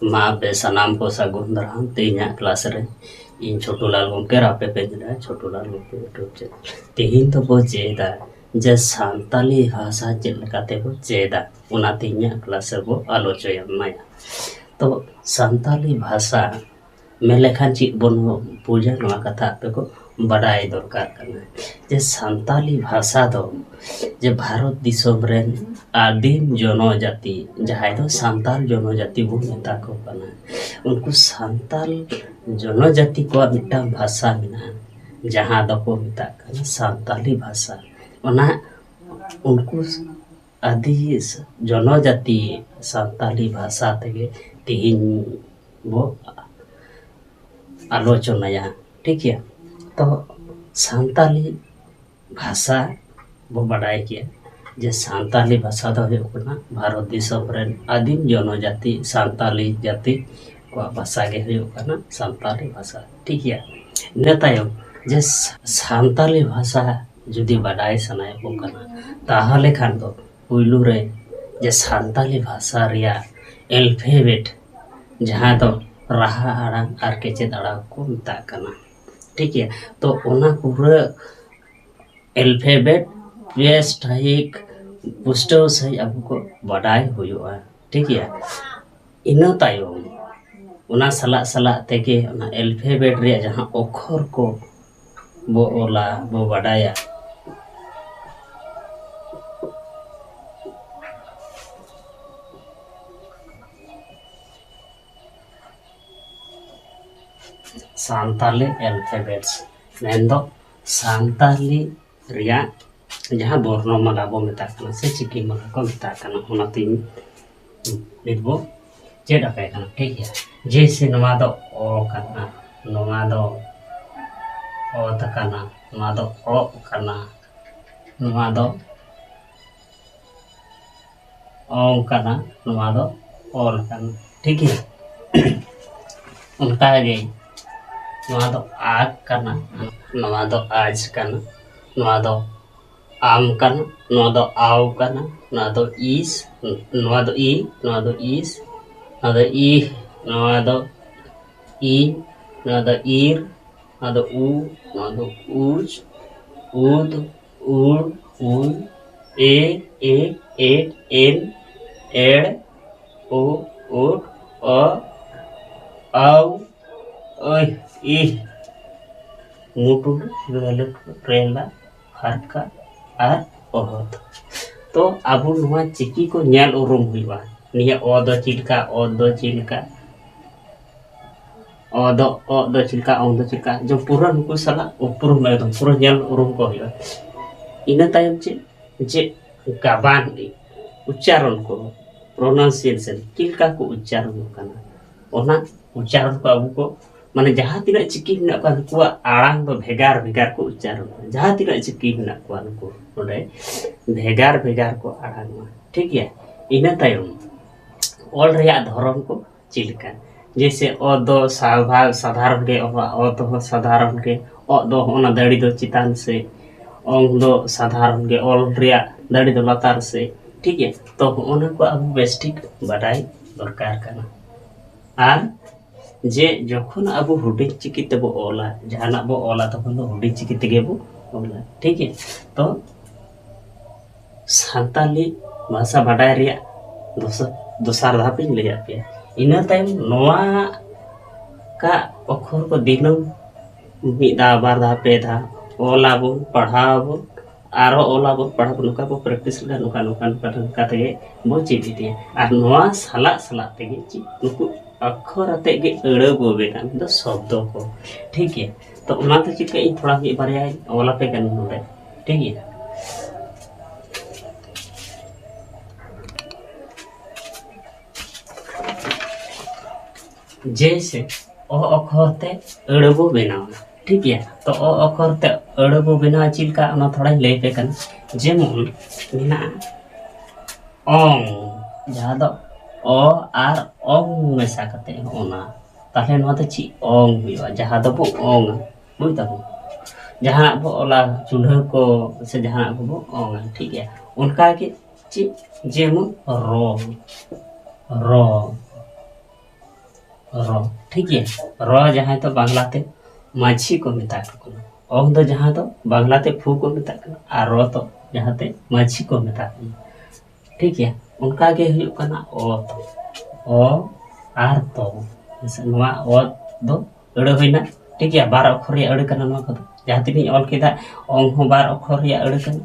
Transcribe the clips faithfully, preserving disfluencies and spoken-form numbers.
ᱢᱟ ᱟᱯᱮ ᱥᱟᱱᱟᱢ ᱠᱚ ᱥᱟᱹᱜᱩᱱ ᱫᱟᱨᱟᱢ ᱛᱮᱦᱮᱧᱟᱜ ᱠᱞᱟᱥ ᱨᱮ᱾ ᱤᱧ ᱪᱷᱳᱴᱩ ᱞᱟᱞ ᱜᱚᱢᱠᱮ ᱟᱨ ᱟᱯᱮ ᱯᱮ ᱧᱮᱞᱟ ᱪᱷᱳᱴᱩ ᱞᱟᱞ ᱜᱚᱢᱠᱮ YouTube ᱪᱮᱱᱮᱞ᱾ ᱛᱮᱦᱮᱧ ᱫᱚᱵᱚ ᱪᱮᱫᱟ ᱡᱮ ᱥᱟᱱᱛᱟᱞᱤ ᱵᱷᱟᱥᱟ ᱪᱮᱫ ᱞᱮᱠᱟᱛᱮ ᱵᱚ ᱪᱮᱫᱟ, ᱚᱱᱟ ᱛᱮᱦᱮᱧᱟᱜ ᱠᱞᱟᱥ ᱨᱮᱵᱚ ᱟᱞᱳᱪᱚᱱᱟᱭᱟ᱾ ᱛᱚ ᱥᱟᱱᱛᱟᱞᱤ ᱵᱷᱟᱥᱟ ᱢᱮᱱ ᱞᱮᱠᱷᱟᱱ ᱪᱮᱫ ᱵᱚᱱ ᱵᱩᱡᱟ, ᱱᱚᱣᱟ ᱠᱟᱛᱷᱟ ᱟᱯᱮ ᱠᱚ ᱵᱟᱰᱟᱭ ᱫᱚᱨᱠᱟᱨ ᱠᱟᱱᱟ ᱡᱮ ᱥᱟᱱᱛᱟᱞᱤ ᱵᱷᱟᱥᱟ ᱫᱚ ᱡᱮ ᱵᱷᱟᱨᱚᱛ ᱫᱤᱥᱚᱢ ᱨᱮᱱ ᱟᱹᱫᱤᱢ ᱡᱚᱱᱚᱡᱟᱹᱛᱤ, ᱡᱟᱦᱟᱸᱭ ᱫᱚ ᱥᱟᱱᱛᱟᱲ ᱡᱚᱱᱚᱡᱟᱹᱛᱤ ᱵᱚᱱ ᱢᱮᱛᱟ ᱠᱚ ᱠᱟᱱᱟ, ᱩᱱᱠᱩ ᱥᱟᱱᱛᱟᱲ ᱡᱚᱱᱚᱡᱟᱹᱛᱤ ᱠᱚᱣᱟᱜ ᱢᱤᱫᱴᱟᱝ ᱵᱷᱟᱥᱟ ᱢᱮᱱᱟᱜᱼᱟ, ᱡᱟᱦᱟᱸ ᱫᱚᱠᱚ ᱢᱮᱛᱟᱜ ᱠᱟᱱᱟ ᱥᱟᱱᱛᱟᱞᱤ ᱵᱷᱟᱥᱟ᱾ ᱚᱱᱟ ᱩᱱᱠᱩ ᱟᱹᱫᱤ ᱡᱚᱱᱚᱡᱟᱹᱛᱤ ᱥᱟᱱᱛᱟᱞᱤ ᱵᱷᱟᱥᱟ ᱛᱮᱜᱮ ᱛᱮᱦᱮᱧ ᱵᱚ ᱟᱞᱳᱪᱚᱱᱟᱭᱟ᱾ ᱴᱷᱤᱠ ᱜᱮᱭᱟ? ᱛᱚ ᱥᱟᱱᱛᱟᱞᱤ ᱵᱷᱟᱥᱟ ᱵᱚ ᱵᱟᱰᱟᱭ ᱜᱮᱭᱟ ᱡᱮ ᱥᱟᱱᱛᱟᱞᱤ ᱵᱷᱟᱥᱟ ᱫᱚ ᱦᱩᱭᱩᱜ ᱠᱟᱱᱟ ᱵᱷᱟᱨᱚᱛ ᱫᱤᱥᱚᱢ ᱨᱮᱱ ᱟᱹᱫᱤᱢ ᱡᱚᱱᱚᱡᱟᱹᱛᱤ ᱥᱟᱱᱛᱟᱞᱤ ᱡᱟᱹᱛᱤ ᱠᱚᱣᱟᱜ ᱵᱷᱟᱥᱟ ᱜᱮ ᱦᱩᱭᱩᱜ ᱠᱟᱱᱟ ᱥᱟᱱᱛᱟᱞᱤ ᱵᱷᱟᱥᱟ᱾ ᱴᱷᱤᱠ ᱜᱮᱭᱟ? ᱤᱱᱟᱹ ᱛᱟᱭᱚᱢ ᱡᱮ ᱥᱟ-, ᱥᱟᱱᱛᱟᱞᱤ ᱵᱷᱟᱥᱟ ᱡᱩᱫᱤ ᱵᱟᱰᱟᱭ ᱥᱟᱱᱟᱭᱮᱫ ᱵᱚᱱ ᱠᱟᱱᱟ, ᱛᱟᱦᱚᱞᱮ ᱠᱷᱟᱱ ᱫᱚ ᱯᱩᱭᱞᱩ ᱨᱮ ᱡᱮ ᱥᱟᱱᱛᱟᱞᱤ ᱵᱷᱟᱥᱟ ᱨᱮᱭᱟᱜ ᱮᱞᱯᱷᱮᱵᱮᱴ, ᱡᱟᱦᱟᱸ ᱫᱚ ᱨᱟᱦᱟ ᱟᱲᱟᱝ ᱟᱨ ᱠᱮᱪᱮᱫ ᱟᱲᱟᱝ ᱠᱚ ᱢᱮᱛᱟᱜ ᱠᱟᱱᱟ᱾ ᱴᱷᱤᱠ ᱜᱮᱭᱟ? ᱛᱚ ᱚᱱᱟ ᱯᱩᱨᱟᱹ ᱮᱞᱯᱷᱮᱵᱮᱴ ᱵᱮᱥ ᱴᱷᱤᱠ ᱯᱩᱥᱴᱟᱹᱣ ᱥᱟᱺᱦᱤᱡ ᱟᱵᱚ ᱠᱚ ᱵᱟᱰᱟᱭ ᱦᱩᱭᱩᱜᱼᱟ᱾ ᱴᱷᱤᱠ ᱜᱮᱭᱟ? ᱤᱱᱟᱹ ᱛᱟᱭᱚᱢ ᱚᱱᱟ ᱥᱟᱞᱟᱜ ᱥᱟᱞᱟᱜ ᱛᱮᱜᱮ ᱚᱱᱟ ᱮᱞᱯᱷᱮᱵᱮᱴ ᱨᱮᱭᱟᱜ ᱡᱟᱦᱟᱸ ᱚᱠᱷᱚᱨ ᱠᱚ ᱵᱚ ᱚᱞᱟ, ᱵᱚ ᱵᱟᱰᱟᱭᱟ, ᱥᱟᱱᱛᱟᱞᱤ ᱮᱞᱯᱷᱮᱵᱮᱴᱥ, ᱢᱮᱱᱫᱚ ᱥᱟᱱᱛᱟᱞᱤ ᱨᱮᱭᱟᱜ ᱡᱟᱦᱟᱸ ᱵᱚᱨᱱᱚᱢᱟᱞᱟ ᱵᱚ ᱢᱮᱛᱟᱜ ᱠᱟᱱᱟ ᱥᱮ ᱪᱤᱠᱤ ᱢᱟᱞᱟ ᱠᱚ ᱢᱮᱛᱟᱜ ᱠᱟᱱᱟ, ᱚᱱᱟᱛᱮᱧ ᱱᱤᱛ ᱵᱚ ᱪᱮᱫ ᱟᱯᱮ ᱠᱟᱱᱟ᱾ ᱴᱷᱤᱠ ᱜᱮᱭᱟ? ᱡᱮᱭᱥᱮ ᱱᱚᱣᱟ ᱫᱚ ᱚ ᱠᱟᱱᱟ, ᱱᱚᱣᱟ ᱫᱚ ᱚᱛ ᱠᱟᱱᱟ, ᱱᱚᱣᱟ ᱫᱚ ᱚᱜ ᱠᱟᱱᱟ, ᱱᱚᱣᱟ ᱫᱚ ᱚᱝ ᱠᱟᱱᱟ, ᱱᱚᱣᱟ ᱫᱚ ᱚᱞ ᱠᱟᱱᱟ᱾ ᱴᱷᱤᱠ ᱜᱮᱭᱟ? ᱚᱱᱠᱟᱜᱮ ᱱᱚᱣᱟ ᱫᱚ ᱟᱜ ᱠᱟᱱᱟ, ᱱᱚᱣᱟ ᱫᱚ ᱟᱡ ᱠᱟᱱᱟ, ᱱᱚᱣᱟ ᱫᱚ ᱟᱢ ᱠᱟᱱᱟ, ᱱᱚᱣᱟ ᱫᱚ ᱟᱣ ᱠᱟᱱᱟ, ᱱᱚᱣᱟ ᱫᱚ ᱤᱥ, ᱱᱚᱣᱟ ᱫᱚ ᱤ, ᱱᱚᱣᱟ ᱫᱚ ᱤᱥ, ᱟᱫᱚ ᱤ, ᱱᱚᱣᱟ ᱫᱚ ᱤ, ᱱᱚᱣᱟ ᱫᱚ ᱤᱨ, ᱱᱚᱣᱟ ᱫᱚ ᱩ, ᱱᱚᱣᱟ ᱫᱚ ᱩᱡ, ᱩᱫ, ᱩᱲ, ᱩᱭ, ᱮ, ᱮ, ᱮ, ᱮᱱ, ᱮᱲ, ᱳ, ᱳᱴ, ᱚ, ᱟᱣ, ᱳᱭ, ᱤ, ᱢᱩᱴᱩ, ᱨᱮᱞᱟ, ᱯᱷᱟᱨᱠᱟ ᱟᱨ ᱚᱦᱚᱫ᱾ ᱛᱚ ᱟᱵᱚ ᱱᱚᱣᱟ ᱪᱤᱠᱤ ᱠᱚ ᱧᱮᱞ ᱩᱨᱩᱢ ᱦᱩᱭᱩᱜᱼᱟ᱾ ᱱᱤᱭᱟᱹ ᱚ ᱫᱚ ᱪᱮᱫ ᱞᱮᱠᱟ, ᱚ ᱫᱚ ᱪᱮᱫ ᱞᱮᱠᱟ, ᱚ ᱫᱚ, ᱚ ᱫᱚ ᱪᱮᱫ ᱞᱮᱠᱟ, ᱚ ᱫᱚ ᱪᱮᱫ ᱞᱮᱠᱟ, ᱡᱮ ᱯᱩᱨᱟᱹ ᱱᱩᱠᱩ ᱥᱟᱞᱟᱜ ᱩᱯᱨᱩᱢ ᱮᱠᱫᱚᱢ ᱯᱩᱨᱟᱹ ᱧᱮᱞ ᱩᱨᱩᱢ ᱠᱚ ᱦᱩᱭᱩᱜᱼᱟ᱾ ᱤᱱᱟᱹ ᱛᱟᱭᱚᱢ ᱪᱮᱫ, ᱪᱮᱫ ᱜᱟᱵᱟᱱ ᱩᱪᱪᱟᱨᱚᱱ ᱠᱚ, ᱯᱨᱚᱱᱟᱣᱱᱥᱤᱭᱮᱥᱚᱱ ᱪᱮᱫ ᱞᱮᱠᱟ ᱠᱚ ᱩᱪᱪᱟᱨᱚᱱᱚᱜ ᱠᱟᱱᱟ, ᱚᱱᱟ ᱩᱪᱪᱟᱨᱚᱱ ᱠᱚ ᱟᱵᱚ ᱠᱚ, ᱢᱟᱱᱮ ᱡᱟᱦᱟᱸ ᱛᱤᱱᱟᱹᱜ ᱪᱤᱠᱤ ᱢᱮᱱᱟᱜ ᱠᱚᱣᱟ, ᱱᱩᱠᱩᱣᱟᱜ ᱟᱲᱟᱝ ᱫᱚ ᱵᱷᱮᱜᱟᱨ ᱵᱷᱮᱜᱟᱨ ᱠᱚ ᱩᱪᱪᱟᱨᱚᱱᱟ᱾ ᱡᱟᱦᱟᱸ ᱛᱤᱱᱟᱹᱜ ᱪᱤᱠᱤ ᱢᱮᱱᱟᱜ ᱠᱚᱣᱟ, ᱱᱩᱠᱩ ᱱᱚᱰᱮ ᱵᱷᱮᱜᱟᱨ ᱵᱷᱮᱜᱟᱨ ᱠᱚ ᱟᱲᱟᱝᱚᱜᱼᱟ, ᱴᱷᱤᱠ ᱜᱮᱭᱟ᱾ ᱤᱱᱟᱹ ᱛᱟᱭᱚᱢ ᱚᱞ ᱨᱮᱭᱟᱜ ᱫᱷᱚᱨᱚᱱ ᱠᱚ ᱪᱮᱫ ᱞᱮᱠᱟ? ᱡᱮᱭᱥᱮ ᱚ ᱫᱚ ᱥᱟᱵᱷᱟ-, ᱥᱟᱫᱷᱟᱨᱚᱱ ᱜᱮ ᱚᱞᱚᱜᱼᱟ, ᱚ ᱫᱚ ᱥᱟᱫᱷᱟᱨᱚᱱ ᱜᱮ, ᱚ ᱫᱚ ᱚᱱᱟ ᱫᱟᱲᱮ ᱫᱚ ᱪᱮᱛᱟᱱ ᱥᱮ, ᱚᱝ ᱫᱚ ᱥᱟᱫᱷᱟᱨᱚᱱ ᱜᱮ, ᱚᱞ ᱨᱮᱭᱟᱜ ᱫᱟᱲᱮ ᱫᱚ ᱞᱟᱛᱟᱨ ᱥᱮ, ᱴᱷᱤᱠ ᱜᱮᱭᱟ᱾ ᱛᱚ ᱦᱚᱸᱜᱼᱚ ᱱᱟ ᱠᱚ ᱟᱵᱚ ᱵᱮᱥ ᱴᱷᱤᱠ ᱵᱟᱰᱟᱭ ᱫᱚᱨᱠᱟᱨ ᱠᱟᱱᱟ᱾ ᱟᱨ ᱡᱮ ᱡᱚᱠᱷᱚᱱ ᱟᱵᱚ ᱦᱩᱰᱤᱧ ᱪᱤᱠᱤ ᱛᱮᱵᱚ ᱚᱞᱟ, ᱡᱟᱦᱟᱱᱟᱜ ᱵᱚ ᱚᱞᱟ, ᱛᱚᱠᱷᱚᱱ ᱫᱚ ᱦᱩᱰᱤᱧ ᱪᱤᱠᱤ ᱛᱮᱜᱮ ᱵᱚ ᱚᱞᱟ, ᱴᱷᱤᱠ ᱜᱮᱭᱟ᱾ ᱛᱚ ᱥᱟᱱᱛᱟᱞᱤ ᱵᱷᱟᱥᱟ ᱵᱟᱰᱟᱭ ᱨᱮᱭᱟᱜ ᱫᱚᱥᱟᱨ, ᱫᱚᱥᱟᱨ ᱫᱷᱟᱯ ᱤᱧ ᱞᱟᱹᱭᱟᱫ ᱯᱮᱭᱟ᱾ ᱤᱱᱟᱹ ᱛᱟᱭᱚᱢ ᱱᱚᱣᱟ ᱠᱟ ᱚᱠᱷᱚᱨ ᱠᱚ ᱫᱤᱱᱟᱹᱢ ᱢᱤᱫ ᱫᱷᱟᱣ, ᱵᱟᱨ ᱫᱷᱟᱣ, ᱯᱮ ᱫᱷᱟᱣ ᱚᱞ ᱟᱵᱚᱱ, ᱯᱟᱲᱦᱟᱣ ᱟᱵᱚᱱ, ᱟᱨᱦᱚᱸ ᱚᱞ ᱟᱵᱚᱱ, ᱯᱟᱲᱦᱟᱣ ᱟᱵᱚᱱ, ᱱᱚᱝᱠᱟ ᱵᱚ practice ᱞᱮᱠᱷᱟᱱ ᱱᱚᱝᱠᱟ, ᱱᱚᱝᱠᱟ, ᱱᱚᱝᱠᱟ, ᱱᱚᱝᱠᱟ ᱛᱮᱜᱮ ᱵᱚ ᱪᱮᱫ ᱤᱫᱤᱭᱟ᱾ ᱟᱨ ᱱᱚᱣᱟ ᱥᱟᱞᱟᱜ ᱥᱟᱞᱟᱜ ᱛᱮᱜᱮ ᱪᱮᱫ ᱱᱩᱠᱩ ᱚᱠᱷᱚᱨ ᱟᱛᱮᱫ ᱜᱮ ᱟᱹᱲᱟᱹ ᱵᱚ ᱵᱮᱱᱟᱣ, ᱢᱮᱱᱫᱚ ᱥᱚᱵᱫᱚ ᱠᱚ, ᱴᱷᱤᱠ ᱜᱮᱭᱟ᱾ ᱛᱚ ᱚᱱᱟ ᱫᱚ ᱪᱮᱫ ᱞᱮᱠᱟ, ᱤᱧ ᱛᱷᱚᱲᱟ ᱢᱤᱫ ᱵᱟᱨᱭᱟᱧ ᱚᱞ ᱟᱯᱮ ᱠᱟᱱᱟ ᱱᱚᱰᱮ, ᱴᱷᱤᱠ ᱜᱮᱭᱟ᱾ ᱡᱮᱭᱥᱮ ᱚ ᱚᱠᱷᱚᱨ ᱛᱮ ᱟᱹᱲᱟᱹ ᱵᱚ ᱵᱮᱱᱟᱣᱟ, ᱴᱷᱤᱠ ᱜᱮᱭᱟ᱾ ᱛᱚ ᱚ ᱚᱠᱷᱚᱨ ᱛᱮ ᱟᱹᱲᱟᱹ ᱵᱚ ᱵᱮᱱᱟᱣᱟ ᱪᱮᱫ ᱞᱮᱠᱟ, ᱚᱱᱟ ᱛᱷᱚᱲᱟᱧ ᱞᱟᱹᱭ ᱟᱯᱮ ᱠᱟᱱᱟ᱾ ᱡᱮᱢᱚᱱ ᱢᱮᱱᱟᱜᱼᱟ ᱚᱝ, ᱡᱟᱦᱟᱸ ᱫᱚ ᱚ ᱟᱨ ᱚᱝ ᱢᱮᱥᱟ ᱠᱟᱛᱮ ᱚᱱᱟ, ᱛᱟᱦᱞᱮ ᱱᱚᱣᱟ ᱫᱚ ᱪᱮᱫ ᱚᱝ ᱦᱩᱭᱩᱜᱼᱟ? ᱡᱟᱦᱟᱸ ᱫᱚᱵᱚ ᱚᱝᱟ, ᱵᱩᱡ ᱫᱟᱵᱚ? ᱡᱟᱦᱟᱱᱟᱜ ᱵᱚ ᱚᱞᱟ, ᱪᱩᱞᱦᱟᱹ ᱠᱚ ᱥᱮ ᱡᱟᱦᱟᱱᱟᱜ ᱠᱚᱵᱚ ᱚᱝᱟ, ᱴᱷᱤᱠ ᱜᱮᱭᱟ᱾ ᱚᱱᱠᱟ ᱜᱮ ᱪᱮᱫ, ᱡᱮᱢᱚᱱ ᱨᱚ, ᱨᱚ, ᱨᱚ, ᱴᱷᱤᱠ ᱜᱮᱭᱟ᱾ ᱨᱚ ᱡᱟᱦᱟᱸᱭ ᱫᱚ ᱵᱟᱝᱞᱟᱛᱮ ᱢᱟᱹᱡᱷᱤ ᱠᱚ ᱢᱮᱛᱟ ᱠᱚ ᱠᱟᱱᱟ, ᱚᱝ ᱫᱚ ᱡᱟᱦᱟᱸ ᱫᱚ ᱵᱟᱝᱞᱟᱛᱮ ᱯᱷᱩ ᱠᱚ ᱢᱮᱛᱟᱜ ᱠᱟᱱᱟ, ᱟᱨ ᱨᱚ ᱫᱚ ᱡᱟᱦᱟᱸᱛᱮ ᱢᱟᱹᱡᱷᱤ ᱠᱚ ᱢᱮᱛᱟ ᱠᱚ ᱠᱟᱱᱟ, ᱴᱷᱤᱠ ᱜᱮᱭᱟ᱾ ᱚᱱᱠᱟ ᱜᱮ ᱦᱩᱭᱩᱜ ᱠᱟᱱᱟ ᱚ ᱛᱚ, ᱚ ᱟᱨ ᱛᱚ, ᱦᱮᱸ ᱥᱮ? ᱱᱚᱣᱟ ᱚ ᱫᱚ ᱟᱹᱲᱟᱹ ᱦᱩᱭᱱᱟ, ᱴᱷᱤᱠ ᱜᱮᱭᱟ, ᱵᱟᱨ ᱚᱠᱷᱚᱨ ᱨᱮᱭᱟᱜ ᱟᱹᱲᱟᱹ ᱠᱟᱱᱟ ᱱᱚᱣᱟ ᱠᱚᱫᱚ᱾ ᱡᱟᱦᱟᱸ ᱛᱤᱱᱟᱹᱜ ᱤᱧ ᱚᱞ ᱠᱮᱫᱟ, ᱚᱝ ᱦᱚᱸ ᱵᱟᱨ ᱚᱠᱷᱚᱨ ᱨᱮᱭᱟᱜ ᱟᱹᱲᱟᱹ ᱠᱟᱱᱟ,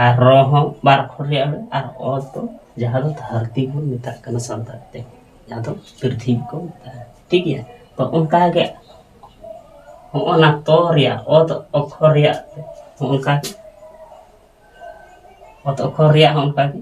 ᱟᱨ ᱨᱚ ᱦᱚᱸ ᱵᱟᱨ ᱚᱠᱷᱚᱨ ᱨᱮᱭᱟᱜ ᱟᱹᱲᱟᱹ, ᱟᱨ ᱚ ᱫᱚ ᱡᱟᱦᱟᱸ ᱫᱚ ᱫᱷᱟᱹᱨᱛᱤ ᱵᱚᱱ ᱢᱮᱛᱟᱜ ᱠᱟᱱᱟ ᱥᱟᱱᱛᱟᱲ ᱛᱮ, ᱡᱟᱦᱟᱸ ᱫᱚ ᱯᱨᱤᱛᱷᱤᱵᱤ ᱠᱚ ᱢᱮᱛᱟᱜᱼᱟ, ᱴᱷᱤᱠ ᱜᱮᱭᱟ᱾ ᱛᱚ ᱚᱱᱠᱟ ᱜᱮ ᱦᱚᱸᱜᱼᱚ ᱱᱟ ᱛᱚ ᱨᱮᱭᱟᱜ, ᱚ ᱫᱚ ᱚᱠᱷᱚᱨ ᱨᱮᱭᱟᱜ, ᱦᱚᱸᱜᱼᱚ ᱱᱚᱝᱠᱟ ᱜᱮ ᱚ ᱫᱚ ᱚᱠᱷᱚᱨ ᱨᱮᱭᱟᱜ ᱦᱚᱸ ᱚᱱᱠᱟ ᱜᱮ᱾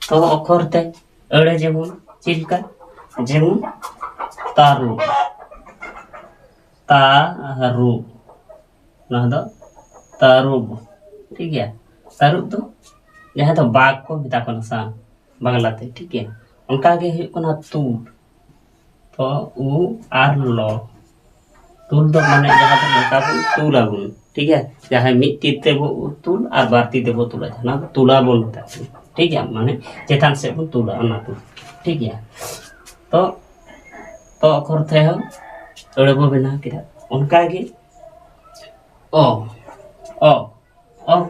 ᱛᱚ ᱚᱠᱷᱚᱨ ᱛᱮ ᱟᱹᱲᱟᱹ ᱡᱮᱢᱚᱱ ᱪᱮᱫ ᱞᱮᱠᱟ? ᱡᱮᱢᱚᱱ ᱛᱟᱹᱨᱩᱵ, ᱛᱟᱹᱨᱩᱵ, ᱱᱚᱣᱟ ᱫᱚ ᱛᱟᱹᱨᱩᱵ, ᱴᱷᱤᱠ ᱜᱮᱭᱟ᱾ ᱛᱟᱹᱨᱩᱵ ᱫᱚ ᱡᱟᱦᱟᱸ ᱫᱚ ᱵᱟᱜᱽ ᱠᱚ ᱢᱮᱛᱟ ᱠᱚ ᱠᱟᱱᱟ ᱥᱟ-, ᱵᱟᱝᱞᱟᱛᱮ, ᱴᱷᱤᱠ ᱜᱮᱭᱟ᱾ ᱚᱱᱠᱟ ᱜᱮ ᱦᱩᱭᱩᱜ ᱠᱟᱱᱟ ᱛᱩᱞ, ᱛᱚ ᱩ ᱟᱨ ᱞᱚ, ᱛᱩᱞ ᱫᱚ ᱢᱟᱱᱮ ᱡᱟᱦᱟᱸ ᱫᱚ ᱱᱚᱝᱠᱟ ᱵᱚᱱ ᱛᱩᱞ ᱟᱵᱚᱱ, ᱴᱷᱤᱠ ᱜᱮᱭᱟ᱾ ᱡᱟᱦᱟᱸᱭ ᱢᱤᱫ ᱛᱤ ᱛᱮᱵᱚ ᱛᱩᱞ ᱟᱨ ᱵᱟᱨ ᱛᱤ ᱛᱮᱵᱚ ᱛᱩᱞᱟ, ᱚᱱᱟ ᱫᱚ ᱛᱩᱞᱟ ᱵᱚᱱ ᱢᱮᱛᱟᱜ ᱠᱟᱱᱟ, ᱴᱷᱤᱠ ᱜᱮᱭᱟ᱾ ᱢᱟᱱᱮ ᱪᱮᱛᱟᱱ ᱥᱮᱫ ᱵᱚᱱ ᱛᱩᱞᱟ, ᱚᱱᱟ ᱛᱩᱞ, ᱴᱷᱤᱠ ᱜᱮᱭᱟ᱾ ᱛᱚ ᱛᱚ ᱚᱠᱷᱚᱨ ᱛᱮ ᱦᱚᱸ ᱟᱹᱲᱟᱹ ᱵᱚ ᱵᱮᱱᱟᱣ ᱠᱮᱫᱟ᱾ ᱚᱱᱠᱟ ᱜᱮ ᱚ, ᱚ, ᱚᱠ,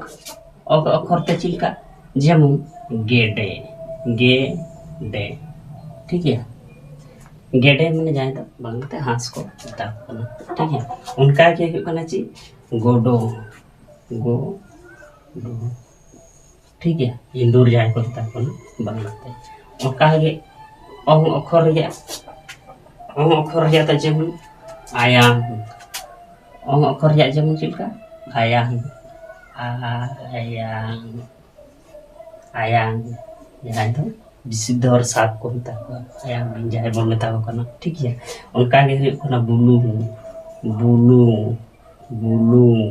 ᱚᱠ ᱚᱠᱷᱚᱨ ᱛᱮ ᱪᱮᱫ ᱞᱮᱠᱟ? ᱡᱮᱢᱚᱱ ᱜᱮᱰᱮ, ᱜᱮᱰᱮ, ᱴᱷᱤᱠ ᱜᱮᱭᱟ᱾ ᱜᱮᱰᱮ ᱢᱟᱱᱮ ᱡᱟᱦᱟᱸᱭ ᱫᱚ ᱵᱟᱝᱞᱟᱛᱮ ᱦᱟᱸᱥ ᱠᱚ ᱢᱮᱛᱟ ᱠᱚ ᱠᱟᱱᱟ, ᱴᱷᱤᱠ ᱜᱮᱭᱟ᱾ ᱚᱱᱠᱟ ᱜᱮ ᱦᱩᱭᱩᱜ ᱠᱟᱱᱟ ᱪᱮᱫ? ᱜᱚᱰᱚ, ᱜᱚᱰᱚ, ᱴᱷᱤᱠ ᱜᱮᱭᱟ᱾ ᱤᱸᱫᱩᱨ ᱡᱟᱦᱟᱸᱭ ᱠᱚ ᱢᱮᱛᱟ ᱠᱚ ᱠᱟᱱᱟ ᱵᱟᱝᱞᱟᱛᱮ᱾ ᱚᱱᱠᱟ ᱜᱮ ᱚᱝ ᱚᱠᱷᱚᱨ ᱨᱮᱭᱟᱜ, ᱚᱝ ᱚᱠᱷᱚᱨ ᱨᱮᱭᱟᱜ ᱫᱚ ᱡᱮᱢᱚᱱ ᱟᱭᱟᱝ, ᱚᱝ ᱚᱠᱷᱚᱨ ᱨᱮᱭᱟᱜ ᱡᱮᱢᱚᱱ ᱪᱮᱫ ᱞᱮᱠᱟ? ᱟᱭᱟᱝ, ᱟᱭᱟᱝ, ᱟᱭᱟᱝ, ᱡᱟᱦᱟᱸᱭ ᱫᱚ ᱵᱤᱥᱩᱫᱽᱫᱷ ᱦᱚᱲ ᱥᱟᱯ ᱠᱚ ᱢᱮᱛᱟ ᱠᱚᱣᱟ, ᱟᱭᱟᱝ ᱡᱟᱦᱟᱸᱭ ᱵᱚᱱ ᱢᱮᱛᱟ ᱠᱚ ᱠᱟᱱᱟ, ᱴᱷᱤᱠ ᱜᱮᱭᱟ᱾ ᱚᱱᱠᱟ ᱜᱮ ᱦᱩᱭᱩᱜ ᱠᱟᱱᱟ ᱵᱩᱞᱩᱝ, ᱵᱩᱞᱩᱝ, ᱵᱩᱞᱩᱝ,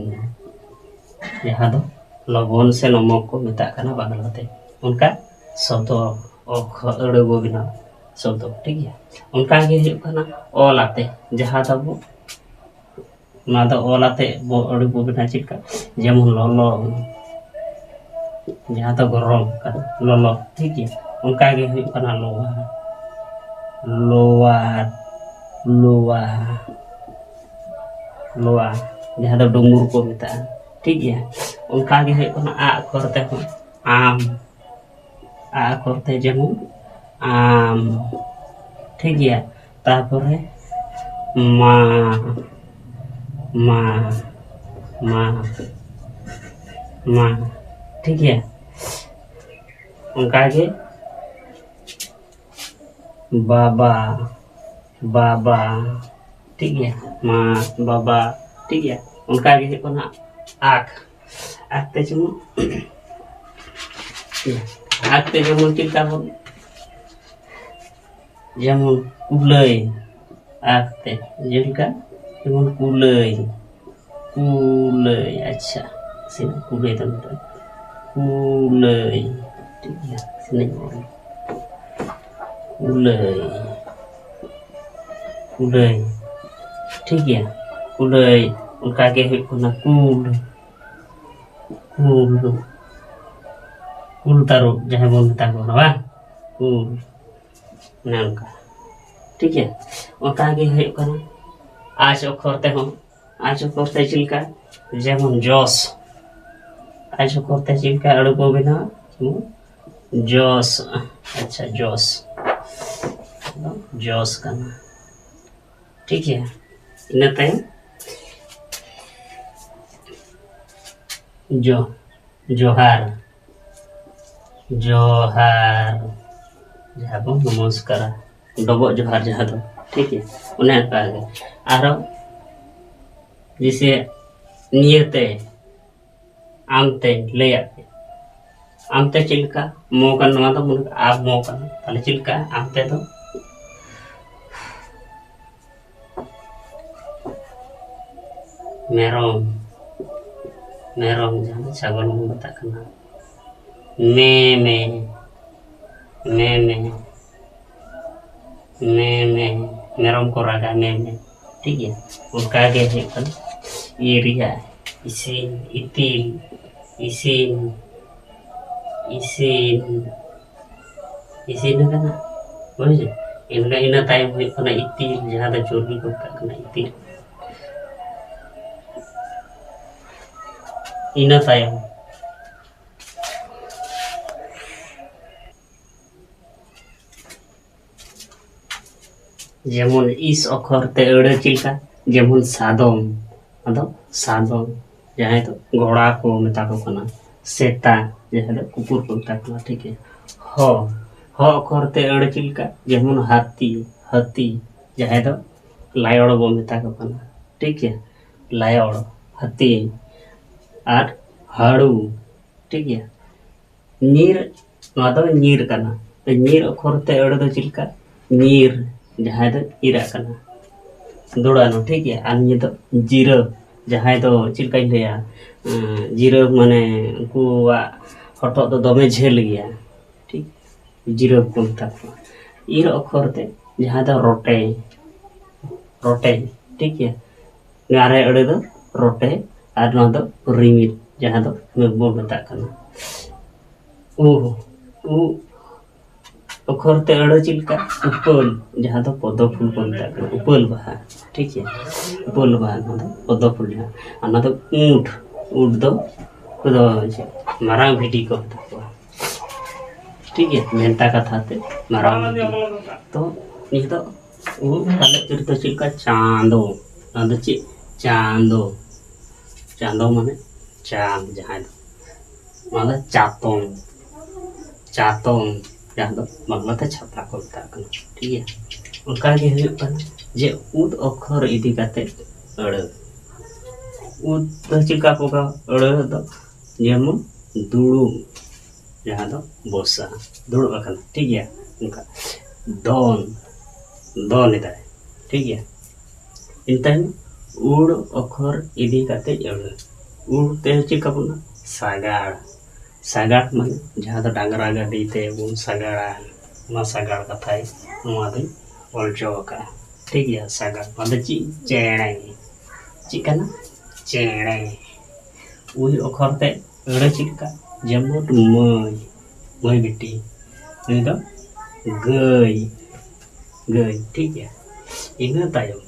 ᱡᱟᱦᱟᱸ ᱫᱚ ᱞᱚᱵᱚᱱ ᱥᱮ ᱱᱚᱢᱚᱠ ᱠᱚ ᱢᱮᱛᱟᱜ ᱠᱟᱱᱟ ᱵᱟᱝᱞᱟᱛᱮ᱾ ᱚᱱᱠᱟ ᱥᱚᱵᱫᱚ ᱚᱠᱷᱚ-, ᱟᱹᱲᱟᱹ ᱵᱚ ᱵᱮᱱᱟᱣ ᱥᱚᱵᱫᱚ, ᱴᱷᱤᱠ ᱜᱮᱭᱟ᱾ ᱚᱱᱠᱟ ᱜᱮ ᱦᱩᱭᱩᱜ ᱠᱟᱱᱟ ᱚᱞ ᱟᱛᱮ, ᱡᱟᱦᱟᱸ ᱫᱚ ᱟᱵᱚ ᱚᱱᱟ ᱫᱚ ᱚᱞ ᱟᱛᱮ ᱵᱚ ᱟᱹᱲᱟᱹ ᱵᱚ ᱵᱮᱱᱟᱣ ᱪᱮᱫ ᱞᱮᱠᱟ? ᱡᱮᱢᱚᱱ ᱞᱚᱞᱚ, ᱡᱟᱦᱟᱸ ᱫᱚ ᱜᱚᱨᱚᱢ ᱠᱟᱱᱟ, ᱞᱚᱞᱚ, ᱴᱷᱤᱠ ᱜᱮᱭᱟ᱾ ᱚᱱᱠᱟ ᱜᱮ ᱦᱩᱭᱩᱜ ᱠᱟᱱᱟ ᱞᱚᱣᱟ, ᱞᱚᱣᱟ, ᱞᱚᱣᱟ, ᱞᱚᱣᱟ, ᱡᱟᱦᱟᱸ ᱫᱚ ᱰᱩᱢᱩᱨ ᱠᱚ ᱢᱮᱛᱟᱜᱼᱟ, ᱴᱷᱤᱠ ᱜᱮᱭᱟ᱾ ᱚᱱᱠᱟ ᱜᱮ ᱦᱩᱭᱩᱜ ᱠᱟᱱᱟ ᱟ ᱚᱠᱷᱚᱨ ᱛᱮᱦᱚᱸ ᱟᱢ, ᱟ ᱚᱠᱷᱚᱨ ᱛᱮ ᱡᱮᱢᱚᱱ ᱟᱢ, ᱴᱷᱤᱠ ᱜᱮᱭᱟ᱾ ᱛᱟᱨᱯᱚᱨᱮ ᱢᱟ, ᱢᱟ, ᱢᱟ, ᱢᱟ, ᱴᱷᱤᱠ ᱜᱮᱭᱟ᱾ ᱚᱱᱠᱟ ᱜᱮ ᱵᱟᱵᱟ, ᱵᱟᱵᱟ, ᱴᱷᱤᱠ ᱜᱮᱭᱟ᱾ ᱢᱟ, ᱵᱟᱵᱟ, ᱴᱷᱤᱠ ᱜᱮᱭᱟ᱾ ᱚᱱᱠᱟ ᱜᱮ ᱦᱩᱭᱩᱜ ᱠᱟᱱᱟ ᱟᱠ, ᱟᱠ ᱛᱮ ᱡᱮᱢᱚᱱ, ᱟᱠ ᱛᱮ ᱡᱮᱢᱚᱱ ᱪᱮᱫ ᱞᱮᱠᱟ ᱵᱚᱱ, ᱡᱮᱢᱚᱱ ᱠᱩᱞᱟᱹᱭ, ᱟᱠ ᱛᱮ ᱡᱮᱞᱮᱠᱟ ᱡᱮᱢᱚᱱ ᱠᱩᱞᱟᱹᱭ, ᱠᱩᱞᱟᱹᱭ, ᱟᱪᱪᱷᱟ, ᱥᱤᱱᱟᱹ ᱠᱩᱞᱟᱹᱭ ᱫᱚ ᱱᱚᱰᱮ᱾ ᱠᱩᱞᱟᱹᱭ, ᱴᱷᱤᱠ ᱜᱮᱭᱟ, ᱥᱤᱱᱟᱹᱧ ᱚᱞ᱾ ᱠᱩᱞᱟᱹᱭ, ᱠᱩᱞᱟᱹᱭ, ᱴᱷᱤᱠ ᱜᱮᱭᱟ᱾ ᱠᱩᱞᱟᱹᱭ, ᱚᱱᱠᱟ ᱜᱮ ᱦᱩᱭᱩᱜ ᱠᱟᱱᱟ ᱠᱩᱞ, ᱠᱩᱞ, ᱠᱩᱞ ᱛᱟᱹᱨᱩᱵ ᱡᱟᱦᱟᱸᱭ ᱵᱚᱱ ᱢᱮᱛᱟ ᱠᱚ ᱠᱟᱱᱟ, ᱵᱟᱝ? ᱠᱩᱞ, ᱚᱱᱮ ᱚᱱᱠᱟ᱾ ᱴᱷᱤᱠ ᱜᱮᱭᱟ᱾ ᱚᱱᱠᱟ ᱜᱮ ᱦᱩᱭᱩᱜ ᱠᱟᱱᱟ ᱟᱡ ᱚᱠᱷᱚᱨ ᱛᱮᱦᱚᱸ᱾ ᱟᱡ ᱚᱠᱷᱚᱨ ᱛᱮ ᱪᱮᱫ ᱞᱮᱠᱟ? ᱡᱮᱢᱚᱱ ᱡᱚᱥ᱾ ᱟᱡ ᱚᱠᱷᱚᱨ ᱛᱮ ᱪᱮᱫ ᱞᱮᱠᱟ ᱟᱹᱲᱟᱹ ᱵᱚ ᱵᱮᱱᱟᱣᱟ? ᱡᱮᱢᱚᱱ ᱡᱚᱥ᱾ ᱟᱪᱪᱷᱟ, ᱡᱚᱥ᱾ ᱡᱚᱥ ᱠᱟᱱᱟ᱾ ᱴᱷᱤᱠ ᱜᱮᱭᱟ᱾ ᱤᱱᱟᱹ ᱛᱟᱭᱚᱢ ᱡᱚ ᱡᱚᱦᱟᱨ᱾ ᱡᱚᱦᱟᱨ, ᱡᱟᱦᱟᱸ ᱵᱚᱱ ᱱᱚᱢᱚᱥᱠᱟᱨᱟ, ᱰᱚᱵᱚᱜ ᱡᱚᱦᱟᱨ ᱡᱟᱦᱟᱸ ᱫᱚ, ᱴᱷᱤᱠ ᱜᱮᱭᱟ, ᱚᱱᱮ ᱚᱱᱠᱟ ᱜᱮ᱾ ᱟᱨᱦᱚᱸ ᱡᱮᱭᱥᱮ ᱱᱤᱭᱟᱹᱛᱮ, ᱟᱢᱛᱮᱧ ᱞᱟᱹᱭᱟᱫ ᱢᱮᱭᱟ, ᱟᱢᱛᱮ ᱪᱮᱫ ᱞᱮᱠᱟ? ᱢᱚ ᱠᱟᱱᱟ, ᱱᱚᱣᱟ ᱫᱚ ᱢᱚᱱᱮ ᱠᱟᱜ ᱟᱢ ᱢᱚ ᱠᱟᱱᱟ, ᱛᱟᱦᱞᱮ ᱪᱮᱫ ᱞᱮᱠᱟ ᱟᱢᱛᱮ ᱫᱚ? ᱢᱮᱨᱚᱢ, ᱢᱮᱨᱚᱢ ᱡᱟᱦᱟᱸ ᱫᱚ ᱪᱷᱟᱜᱚᱞ ᱵᱚᱱ ᱢᱮᱛᱟᱜ ᱠᱟᱱᱟ᱾ ᱢᱮ ᱢᱮ, ᱢᱮ ᱢᱮ, ᱢᱮ ᱢᱮ, ᱢᱮᱨᱚᱢ ᱠᱚ ᱨᱟᱜᱟ ᱢᱮ ᱢᱮ᱾ ᱴᱷᱤᱠ ᱜᱮᱭᱟ, ᱚᱱᱠᱟ ᱜᱮ ᱦᱩᱭᱩᱜ ᱠᱟᱱᱟ ᱤ ᱨᱮᱭᱟᱜ ᱤᱥᱤᱱ, ᱤᱛᱤᱞ, ᱤᱥᱤᱱ, ᱤᱥᱤᱱ, ᱤᱥᱤᱱ ᱟᱠᱟᱱᱟ᱾ ᱵᱩᱡᱷᱟᱹᱣ? ᱤᱱᱟᱹ, ᱤᱱᱟᱹ ᱛᱟᱭᱚᱢ ᱦᱩᱭᱩᱜ ᱠᱟᱱᱟ ᱤᱛᱤᱞ, ᱡᱟᱦᱟᱸ ᱫᱚ ᱪᱚᱨᱵᱤ ᱠᱚ ᱢᱮᱛᱟᱜ ᱠᱟᱱᱟ ᱤᱛᱤᱞ᱾ ᱤᱱᱟᱹ ᱛᱟᱭᱚᱢ ᱡᱮᱢᱚᱱ ᱤᱥ ᱚᱠᱷᱚᱨ ᱛᱮ ᱟᱹᱲᱟᱹ ᱪᱮᱫ ᱞᱮᱠᱟ? ᱡᱮᱢᱚᱱ ᱥᱟᱫᱚᱢ, ᱟᱫᱚ ᱥᱟᱫᱚᱢ, ᱡᱟᱦᱟᱸᱭ ᱫᱚ ᱜᱷᱚᱲᱟ ᱠᱚ ᱢᱮᱛᱟ ᱠᱚ ᱠᱟᱱᱟ, ᱥᱮᱛᱟ, ᱡᱟᱦᱟᱸᱭ ᱫᱚ ᱠᱩᱠᱩᱨ ᱠᱚ ᱢᱮᱛᱟ ᱠᱚᱣᱟ, ᱴᱷᱤᱠ ᱜᱮᱭᱟ᱾ ᱦᱚ, ᱦᱚ ᱚᱠᱷᱚᱨ ᱛᱮ ᱟᱹᱲᱟᱹ ᱪᱮᱫ ᱞᱮᱠᱟ? ᱡᱮᱢᱚᱱ ᱦᱟᱹᱛᱤ, ᱦᱟᱹᱛᱤ, ᱡᱟᱦᱟᱸᱭ ᱫᱚ ᱞᱟᱭᱚᱲ ᱵᱚ ᱢᱮᱛᱟ ᱠᱚ ᱠᱟᱱᱟ, ᱴᱷᱤᱠ ᱜᱮᱭᱟ, ᱞᱟᱭᱚᱲ, ᱦᱟᱹᱛᱤ, ᱟᱨ ᱦᱟᱹᱲᱩ, ᱴᱷᱤᱠ ᱜᱮᱭᱟ᱾ ᱧᱤᱨ, ᱱᱚᱣᱟ ᱫᱚ ᱧᱤᱨ ᱠᱟᱱᱟ᱾ ᱛᱚ, ᱧᱤᱨ ᱚᱠᱷᱚᱨ ᱛᱮ ᱟᱹᱲᱟᱹ ᱫᱚ ᱪᱮᱫ ᱞᱮᱠᱟ? ᱧᱤᱨ, ᱡᱟᱦᱟᱸᱭ ᱫᱚ ᱧᱤᱨᱟᱜ ᱠᱟᱱᱟ, ᱫᱩᱲᱟᱱᱚ, ᱴᱷᱤᱠ ᱜᱮᱭᱟ᱾ ᱟᱨ ᱱᱤᱭᱟᱹ ᱫᱚ ᱡᱤᱨᱟᱹ, ᱡᱟᱦᱟᱸᱭ ᱫᱚ ᱪᱮᱫ ᱞᱮᱠᱟᱧ ᱞᱟᱹᱭᱟ, ᱩᱸ, ᱡᱤᱨᱟᱹ ᱢᱟᱱᱮ ᱩᱱᱠᱩᱣᱟᱜ ᱦᱚᱴᱚᱜ ᱫᱚ ᱫᱚᱢᱮ ᱡᱷᱟᱹᱞ ᱜᱮᱭᱟ, ᱴᱷᱤᱠ, ᱡᱤᱨᱟᱹ ᱠᱚ ᱢᱮᱛᱟ ᱠᱚᱣᱟ᱾ ᱤᱨ ᱚᱠᱷᱚᱨ ᱛᱮ ᱡᱟᱦᱟᱸ ᱫᱚ ᱨᱚᱴᱮ, ᱨᱚᱴᱮ, ᱴᱷᱤᱠ ᱜᱮᱭᱟ᱾ ᱱᱚᱣᱟ ᱨᱮ ᱟᱹᱲᱟᱹ ᱫᱚ ᱨᱚᱴᱮ ᱟᱨ ᱱᱚᱣᱟ ᱫᱚ ᱨᱤᱢᱤᱞ, ᱡᱟᱦᱟᱸ ᱫᱚ ᱢᱮᱜᱷ ᱵᱚᱱ ᱢᱮᱛᱟᱜ ᱠᱟᱱᱟ᱾ ᱩ, ᱩ, ᱚᱠᱷᱚᱨ ᱛᱮ ᱟᱹᱲᱟᱹ ᱪᱮᱫ ᱞᱮᱠᱟ? ᱩᱯᱟᱹᱞ, ᱡᱟᱦᱟᱸ ᱫᱚ ᱯᱚᱫᱚ ᱯᱷᱩᱞ ᱠᱚ ᱢᱮᱛᱟᱜ ᱠᱟᱱᱟ, ᱩᱯᱟᱹᱞ ᱵᱟᱦᱟ, ᱴᱷᱤᱠ ᱜᱮᱭᱟ? ᱩᱯᱟᱹᱞ ᱵᱟᱦᱟ, ᱱᱚᱣᱟ ᱫᱚ ᱯᱚᱫᱚ ᱯᱷᱩᱞ ᱡᱟᱦᱟᱸ, ᱚᱱᱟ ᱫᱚ ᱩᱸᱴ, ᱩᱸᱴ ᱫᱚ ᱩᱱᱠᱩ ᱫᱚ ᱪᱮᱫ? ᱢᱟᱨᱟᱝ ᱵᱷᱤᱰᱤ ᱠᱚ ᱢᱮᱛᱟ ᱠᱚᱣᱟ, ᱴᱷᱤᱠ ᱜᱮᱭᱟ? ᱵᱷᱮᱱᱛᱟ ᱠᱟᱛᱷᱟ ᱛᱮ ᱢᱟᱨᱟᱝ ᱵᱷᱤᱰᱤ᱾ ᱛᱚ ᱱᱤᱛᱚᱜ ᱩᱱ ᱛᱟᱞᱮ ᱩᱛᱟᱹᱨ ᱫᱚ ᱪᱮᱫ ᱞᱮᱠᱟ? ᱪᱟᱸᱫᱚ᱾ ᱚᱱᱟ ᱫᱚ ᱪᱮᱫ? ᱪᱟᱸᱫᱚ᱾ ᱪᱟᱸᱫᱚ ᱢᱟᱱᱮ ᱪᱟᱸᱫ ᱡᱟᱦᱟᱸᱭ ᱫᱚ, ᱚᱱᱟ ᱫᱚ ᱪᱟᱛᱚᱢ᱾ ᱪᱟᱛᱚᱢ, ᱡᱟᱦᱟᱸ ᱫᱚ ᱵᱟᱝᱞᱟᱛᱮ ᱪᱷᱟᱛᱟ ᱠᱚ ᱢᱮᱛᱟᱜ ᱠᱟᱱᱟ, ᱴᱷᱤᱠ ᱜᱮᱭᱟ? ᱚᱱᱠᱟ ᱜᱮ ᱦᱩᱭᱩᱜ ᱠᱟᱱᱟ ᱡᱮ ᱩᱫ ᱚᱠᱷᱚᱨ ᱤᱫᱤ ᱠᱟᱛᱮ ᱟᱹᱲᱟᱹ᱾ ᱩᱫ ᱫᱚ ᱪᱮᱫ ᱞᱮᱠᱟ ᱠᱚ ᱜᱟ-, ᱟᱹᱲᱟᱹ ᱫᱚ ᱡᱮᱢᱚᱱ ᱫᱩᱲᱩᱵ, ᱡᱟᱦᱟᱸ ᱫᱚ ᱵᱚᱥᱟ, ᱫᱩᱲᱩᱵ ᱟᱠᱟᱱᱟ, ᱴᱷᱤᱠ ᱜᱮᱭᱟ? ᱚᱱᱠᱟ ᱫᱚᱱ, ᱫᱚᱱ ᱮᱫᱟᱭ, ᱴᱷᱤᱠ ᱜᱮᱭᱟ? ᱮᱱᱛᱮ ᱩᱲ ᱚᱠᱷᱚᱨ ᱤᱫᱤ ᱠᱟᱛᱮ ᱟᱹᱲᱟᱹ᱾ ᱩᱲ ᱛᱮ ᱪᱮᱫ ᱠᱟ ᱵᱚᱱ? ᱥᱟᱜᱟᱲ᱾ ᱥᱟᱜᱟᱲ ᱢᱟᱱᱮ ᱡᱟᱦᱟᱸ ᱫᱚ ᱰᱟᱝᱨᱟ ᱜᱟᱹᱰᱤ ᱛᱮ ᱵᱚᱱ ᱥᱟᱜᱟᱲᱟ, ᱚᱱᱟ ᱥᱟᱜᱟᱲ ᱠᱟᱛᱷᱟᱭ ᱱᱚᱣᱟ ᱫᱚᱧ ᱚᱞ ᱦᱚᱪᱚ ᱟᱠᱟᱫᱼᱟ, ᱴᱷᱤᱠ ᱜᱮᱭᱟ? ᱥᱟᱜᱟᱲ ᱢᱟᱱᱮ ᱪᱮᱫ? ᱪᱮᱬᱮ᱾ ᱪᱮᱫ ᱠᱟᱱᱟ? ᱪᱮᱬᱮ᱾ ᱩᱭ ᱚᱠᱷᱚᱨ ᱛᱮ ᱟᱹᱲᱟᱹ ᱪᱮᱫ ᱞᱮᱠᱟ? ᱡᱮᱢᱚᱱ ᱢᱟᱹᱭ, ᱢᱟᱹᱭ ᱵᱤᱴᱤ᱾ ᱱᱩᱭ ᱫᱚ ᱜᱟᱹᱭ, ᱜᱟᱹᱭ, ᱴᱷᱤᱠ ᱜᱮᱭᱟ? ᱤᱱᱟᱹ ᱛᱟᱭᱚᱢ